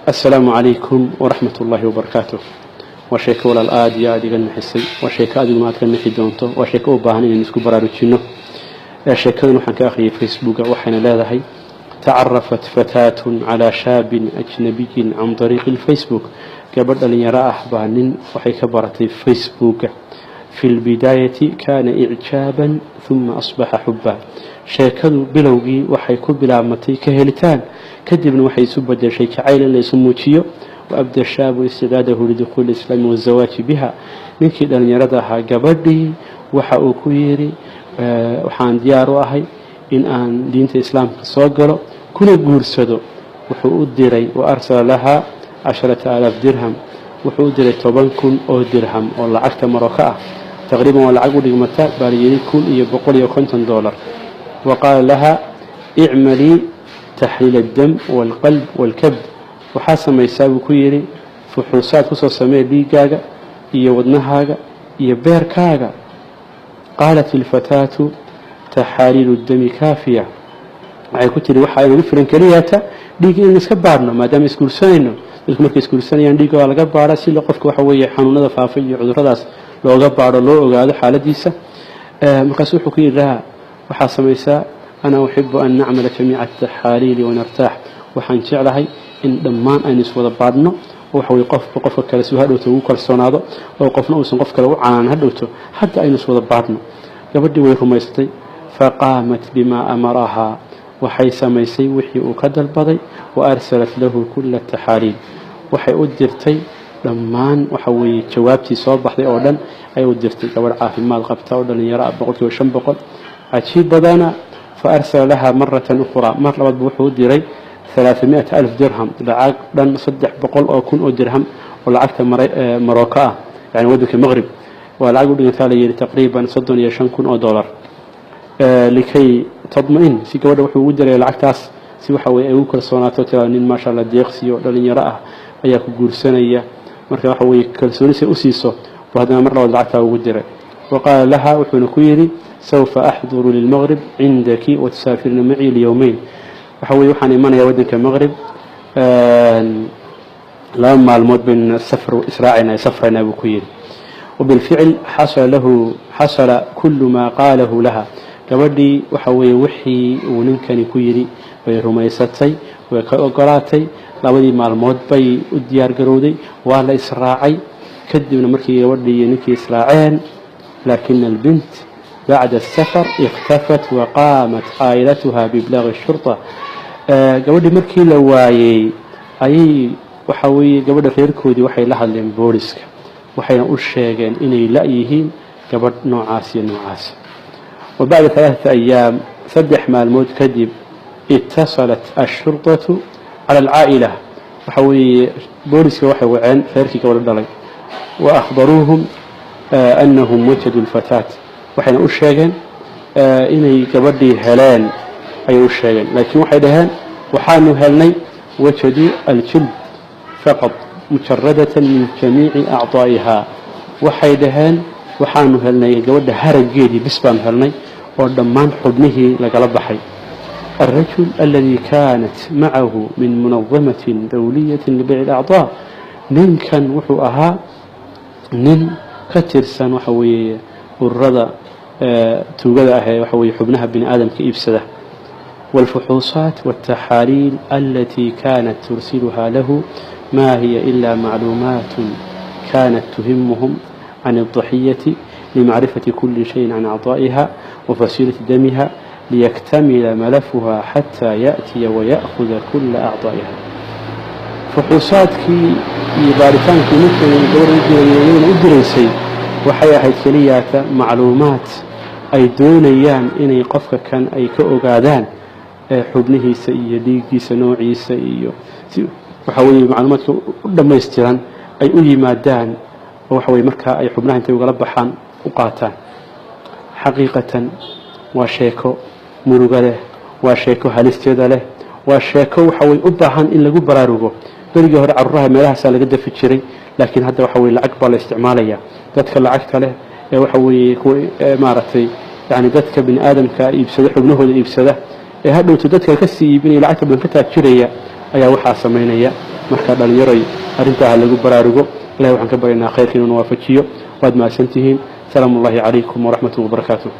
Assalaamu calaykum waraxmat ullaahi wabarakaatuh. Waa sheeko, walaal, aada iyo aada iga nixisay. Waa sheeko adiguna aad ka nixi doonto. Waa sheeko u baahan inaynu isku baraarujinno. Sheekadan waxaan ka akhriyay Facebooka, waxayna leedahay: tacarafat fataatun calaa shaabin ajnabiyin can dariiqi lFacebook. Gabadh dhalinyaro ah baa nin waxay ka baratay Facebooka. Fi lbidaayati kaana icjaaban, huma asbaxa xubba. Sheekadu bilowgii waxay ku bilaabmatay ka helitaan, kadibna waxay isu bedeshay jacayl in la isu muujiyo. Waabda shaabu isticdaadahu lidukhuuli islaami wazawaaji biha. Ninkii dhalinyarada ahaa gabadhii waxa uu ku yidhi: "Waxaan diyaar u ahay in aan diinta Islaamka soo galo kuna guursado." Wuxuu u diray, wa arsala lahaa 10,000 dirham. Wuxuu u diray 10,000 oo dirham oo lacagta Maroko ah. Taqriiban waa lacag u dhigmata, baa la yidhi, $1,150. Wa qaala laha: "Icmalii taxliil addam waalqalb waalkabd." Waxaa samaysaa, buu ku yidhi, fuxuusaad kusoo samee dhiiggaaga iyo wadnahaaga iyo beerkaaga. Qaalat ilfataatu: "Taxaaliilu ddami kaafiya." Waxay ku tiri: "Waxaa inagu filan keliyaata dhiigga inaynu iska baadhno, maadaama isguursanayno." Dadku markay isguursanayaan dhiigga waa laga baadha, si qofka waxa weeye xanuunada faafa iyo cudurradaas looga baadho, loo ogaado xaaladiisa. Markaasu wuxuu ku yidhi: "Laa, waxaa samaysaa, ana uxibu an nacmala jamiica ataxaaliili wanartaax." Waxaan jeclahay in dhammaan aynu iswada baadhno oo waxa weye qofba qofka kale si hadhowto ugu kalsoonaado oo qofna uusan qof kale u canaan hadhowto. Hadda aynu iswada baadhno. Gabadhii way rumaysatay. Faqaamat bimaa amarahaa. Waxay samaysay wixii uu ka dalbaday. Wa arsalat lahu kula taxaaliil. Waxay u dirtay dhammaan, waxa weeye, jawaabtii soo baxday oo dhan ayay u dirtay. Gabadh caafimaad qabta oo dhalinyaro ah, 500%. Cajiib badana. Fa arsala laha maratan ukhraa. Mar labaad bu wuxuu u diray 300,000 dirham, lacag dhan 300,000 oo dirham oo lacagta Maroko ah, yani waddanka Maqrib. Waa lacag u dhigantaa, la yidhi, taqriiban 35,000 oo dollar. Likay tadma-in, si gabadha wuxuu ugu diray lacagtaas si waxa weye ay ugu kalsoonaato, tiraa nin, maasha Allah, deeqsiyo dhalinyaro ah ayaa ku guursanaya. Marka waxa weye kalsooni say u siiso buu haddana mar labaad lacagtaa ugu diray. Wa qaala laha, wuxuuna ku yidhi: "Sawfa axduru lilmaqrib cindaki watusaafirna macii liyowmeyn." Waxa weye waxaan imanayaa waddanka Maqrib, 2 maalmood baynu safar israacaynaa, safraynaa, buu ku yidhi. وبالفعل xasala lahu, xasala kulu maa qaalahu laha. Gabadhii waxa weeye wixii uu ninkani ku yidhi bay rumaysatay, way ka ogolaatay. 2dii maalmood bay u diyaar garowday, waa la israacay. Kadibna markii gabadhii iyo ninkii israaceen, laakina albint bacda الsafar ikhtafat waqaamat caa'ilatuha biiblaaqi الshurطة. Gabadhii markii la waayey ayay, waxa weeye, gabadha reerkoodii waxay la hadleen booliska, waxayna u sheegeen inay la-yihiin gabadh noocaas iyo noocaas. Wa bacda 3 ayaam, 3 maalmood kadib, itasalat ashurطatu cala alcaa'ila. Waxa weeye booliska waxay waceen reerkii gabadha dhalay. Wa akhbaruuhum annahum wajaduu lfataat. Waxayna u sheegeen inay gabadhii heleen ayay u sheegeen, laakiin waxay dhaheen: "Waxaanu helnay, wajaduu aljild faqad mujaradatan min jamiici acdaa'iha." Waxay dhaheen: "Waxaanu helnay gabadha haraggeedii bis baanu helnay oo dhammaan xubnihii lagala baxay." الرجل الذي كانت معه من منظمة دولية لبيع الأعضاء. Ninkan wuxuu ahaa nin ka tirsan, waxa weeye, ururada tuugada ah ee, waxa weye, xubnaha bini aadamka iibsada. والفحوصات والتحاليل التي كانت ترسلها له ما هي إلا معلومات كانت تهمهم عن الضحية لمعرفة كل شيء عن أعضائها وفصيلة دمها ليكتمل ملفها حتى يأتي ويأخذ كل أعضائها. Fuxuusaadkii iyo baaritaankii ninkan gabadha u dirayay iyaduna u diraysay waxay ahayd keliyaata macluumaad ay doonayaan inay qofka kan ay ka ogaadaan xubnihiisa iyo dhiiggiisa noociisa iyo si, waxa weeye, macluumaadka u dhammaystiran ay u yimaadaan oo, waxa weye, markaa ay xubnaha intay ugala baxaan u qaataan. Xaqiiqatan waa sheeko muruga leh, waa sheeko halisteeda leh, waa sheeko, waxa weye, u baahan in lagu baraarugo. Berigii hore carruuraha meelahaasaa laga dafi jiray, laakiin hadda, waxa weye, lacag baa la isticmaalaya. Dadka lacagta leh ee, waxa weeye, kuwa maaragtay, yani dadka bini aadamka iibsada, xubnahooda iibsada ee hadhowto dadka ka sii iibinaya, lacagta badan ka taajiraya, ayaa waxaa samaynaya. Marka dhalinyaroy, arrintaa ha lagu baraarugo. Ilahay waxaan ka baryaynaa khayrka inuuna waafajiyo. Waad mahadsantihiin. Salaamu ullahi calaykum waraxmatuh wabarakaatuh.